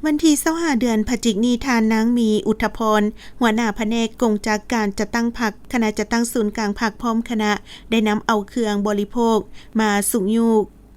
ວັນທີຊາວຫ້າ ເດືອນພະຈິກນີ້, ທ່ານນາງ ມີ ອຸດທະພອນ ຫົວໜ້າພະແນກກົງຈັກການຈັດຕັ້ງພັກ, ຄະນະຈັດຕັ້ງສູນກາງພັກ ພ້ອມຄະນະ ໄດ້ນຳເອົາເຄື່ອງບໍລິໂພກມາສຸກຍູ້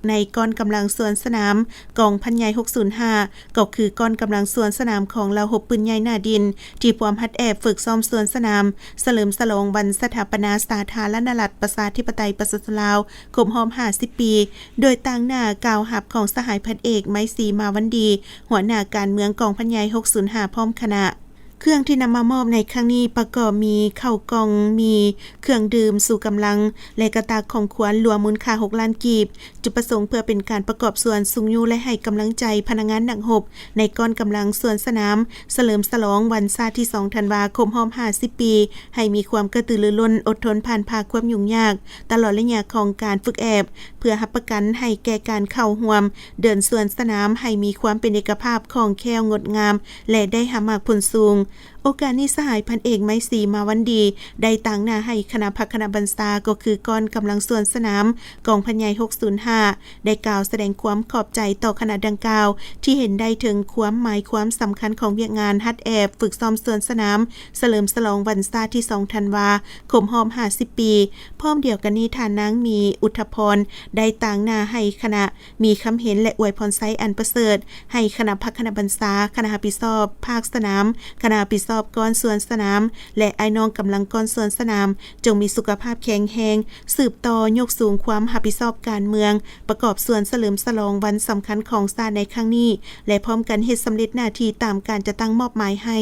ໃນກ້ອນກຳລັງສວນສະໜາມກອງພັນໃຫຍ່ ຫົກສູນຫ້າ ກໍຄືກ້ອນກຳລັງສວນສະໜາມຂອງລາວຮົບປືນໃຫຍ່ໜ້າດິນ ທີ່ພວມຮັດແອບຝຶກຊ້ອມສວນສະໜາມ ສະເຫຼີມສະຫຼອງວັນສະຖາປະນາສາທາລະນະລັດ ປະຊາທິປະໄຕ ປະຊາຊົນລາວ ຄົບຮອບ ຫ້າສິບ ປີ, ໂດຍຕາງໜ້າກ່າວຮັບຂອງສະຫາຍພັນເອກ ໄມດຣີ ມາວັນດີ ຫົວໜ້າການເມືອງກອງພັນໃຫຍ່ ຫົກສູນຫ້າ ພ້ອມຄະນະ. ເຄື່ອງທີ່ນຳມາມອບໃນຄັ້ງນີ້ປະກອບມີເຂົ້າກ່ອງ, ມີເຄື່ອງດື່ມຊູກຳລັງ ແລະ ກະຕ່າຂອງຂວັນ ລວມມູນຄ່າ ຫົກລ້ານກີບ. ຈຸດປະສົງເພື່ອເປັນການປະກອບສ່ວນຊຸກຍູ້ ແລະ ໃຫ້ກຳລັງໃຈພະນັກງານນັກຮົບໃນກ້ອນກຳລັງສວນສະໜາມ ສະເຫຼີມສະຫຼອງວັນຊາດທີສອງ ທັນວາ ຄົບຮອບ ຫ້າສິບ ປີ ໃຫ້ມີຄວາມກະຕືລືລົ້ນ, ອົດທົນຜ່ານຜ່າຄວາມຫຍຸ້ງຍາກ ຕະຫຼອດໄລຍະຂອງການຝຶກແອບ ເພື່ອຮັບປະກັນໃຫ້ແກ່ການເຂົ້າຮ່ວມເດີນສວນສະໜາມ ໃຫ້ມີຄວາມເປັນເອກະພາບ, ຄ່ອງແຄ້ວ, ງົດງາມ ແລະ ໄດ້ຮັບໝາກຜົນສູງ. ໂອກາດນີ້ ສະຫາຍພັນເອກ ໄມດຣີ ມາວັນດີ ໄດ້ຕາງໜ້າໃຫ້ຄະນະພັກຄະນະບັນຊາ ກໍຄືກ້ອນກຳລັງສວນສະໜາມກອງພັນໃຫຍ່ ຫົກສູນຫ້າ ໄດ້ກ່າວສະແດງຄວາມຂອບໃຈຕໍ່ຄະນະດັ່ງກ່າວ ທີ່ເຫັນໄດ້ເຖິງຄວາມໝາຍຄວາມສຳຄັນຂອງວຽກງານຮັດແອບຝຶກຊ້ອມສວນສະໜາມ ສະເຫຼີມສະຫຼອງວັນຊາດທີສອງ ທັນວາ ຄົບຮອບ ຫ້າສິບ ປີ. ພ້ອມດຽວກັນນີ້ ທ່ານນາງ ມີ ອຸດທະພອນ ໄດ້ຕາງໜ້າໃຫ້ຄະນະ ມີຄຳເຫັນ ແລະ ອວຍພອນໄຊອັນປະເສີດ ໃຫ້ຄະນະພັກຄະນະບັນຊາ, ຄະນະຮັບຜິດຊອບພາກສະໜາມ, ຄະນະຮັບຜິດຊອບກ້ອນສວນສະໜາມ ແລະ ອ້າຍນ້ອງກຳລັງກ້ອນສວນສະໜາມ ຈົ່ງມີສຸຂະພາບແຂງແຮງ, ສືບຕໍ່ຍົກສູງຄວາມຮັບຜິດຊອບການເມືອງ, ປະກອບສ່ວນສະເຫຼີມສະຫຼອງວັນສຳຄັນຂອງຊາດໃນຄັ້ງນີ້ ແລະ ພ້ອມກັນເຮັດສຳເລັດໜ້າທີ່ຕາມການຈັດຕັ້ງມອບໝາຍໃຫ້.